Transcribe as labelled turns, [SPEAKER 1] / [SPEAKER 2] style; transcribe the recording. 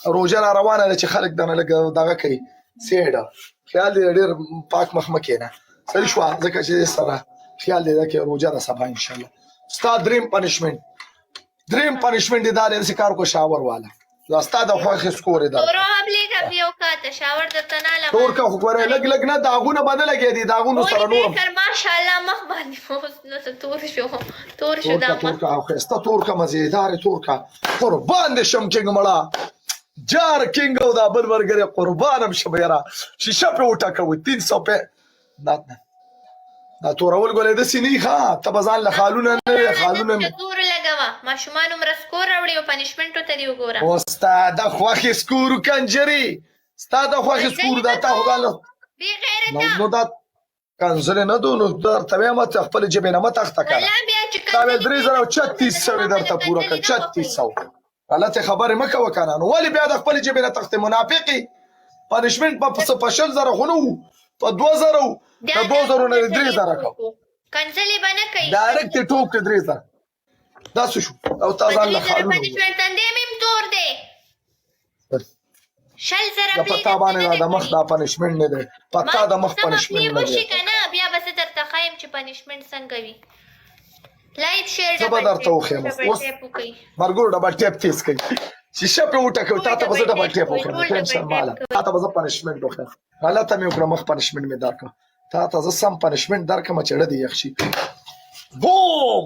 [SPEAKER 1] روژه را روانه ده چې خلک دنه لږ دغه کوي سیډه خیال دې ډېر پاک مخ مه کېنه، صحیح شوه؟ ځکه چې سره خیال دې ده کې روژه ده سبا ان شاء الله. ستا دریم پنشمنت، دریم پنشمنت دې دا دی چې کار کو شاور والا، دا ستا د خوښې سکور دی.
[SPEAKER 2] تورو هم لږه یو کاته شاور د تناله
[SPEAKER 1] تور کا خو ګوره لګ لګ نه داغونه باندې لګې دي، داغونو سره نورم.
[SPEAKER 2] ماشاءالله مخ باندې اوس نو تور شو، تور شو دا
[SPEAKER 1] مخ. تور کا خسته، تور کا مزیدار، تور کا. قربان دې شم کینګ مړه، جار کینګ او دا بل مرګره قربانم شم یاره، شیشه په وټکوي 300 په دا دا تورول ګولې د سینې. ښا ته بزان له خالونه نه وي خالونه.
[SPEAKER 2] تور لګوا ماشومان عمر سکور راوړي او پنشمنت ته دی وګوره.
[SPEAKER 1] استاد خوخه سکور کنجری، استاد خوخه سکور دا تا خو
[SPEAKER 2] بی غیرته.
[SPEAKER 1] نو دا کنزل نه دو نو درته وایم چې خپل جبې نه مه تخته کړه. تا ویل 3600 درته پوره کړ، 3600. غلطه خبرې مه کوه که نه. نو ولې بیا د خپلې جبې نه تختې؟ منافقې. پنشمنټ په 20,000 خو نه وو، په 2000 وو. د 2000 نه 3000 کو.
[SPEAKER 2] کنځلې به نه کوي.
[SPEAKER 1] ډایرکټ یې ټوک کړ 3000. دا څه شو او تا ځان له خالونو
[SPEAKER 2] پنشمنټ تندې مې تور دی. 20,000.
[SPEAKER 1] د پتا باندې دا د مخ دا پنشمنټ نه دی، پتا د مخ پنشمنټ نه دی.
[SPEAKER 2] کنه بیا به زه درته ښایم چې پنشمنټ څنګه وي. لایک شیر
[SPEAKER 1] زه به درته وښیم اوس. مرګور ډبل ټیپ تیز کوي، شیشه په وټکوي. تا ته به زه ډبل ټیپ وښیم، ټینشن ماله. تا ته به زه پنشمنټ وښیم. غلطه مې وکړه، مخ پنشمنټ مې درکړ. تا ته زه سم پنشمنټ درکړم چې ړه دې یخ شي. بوم.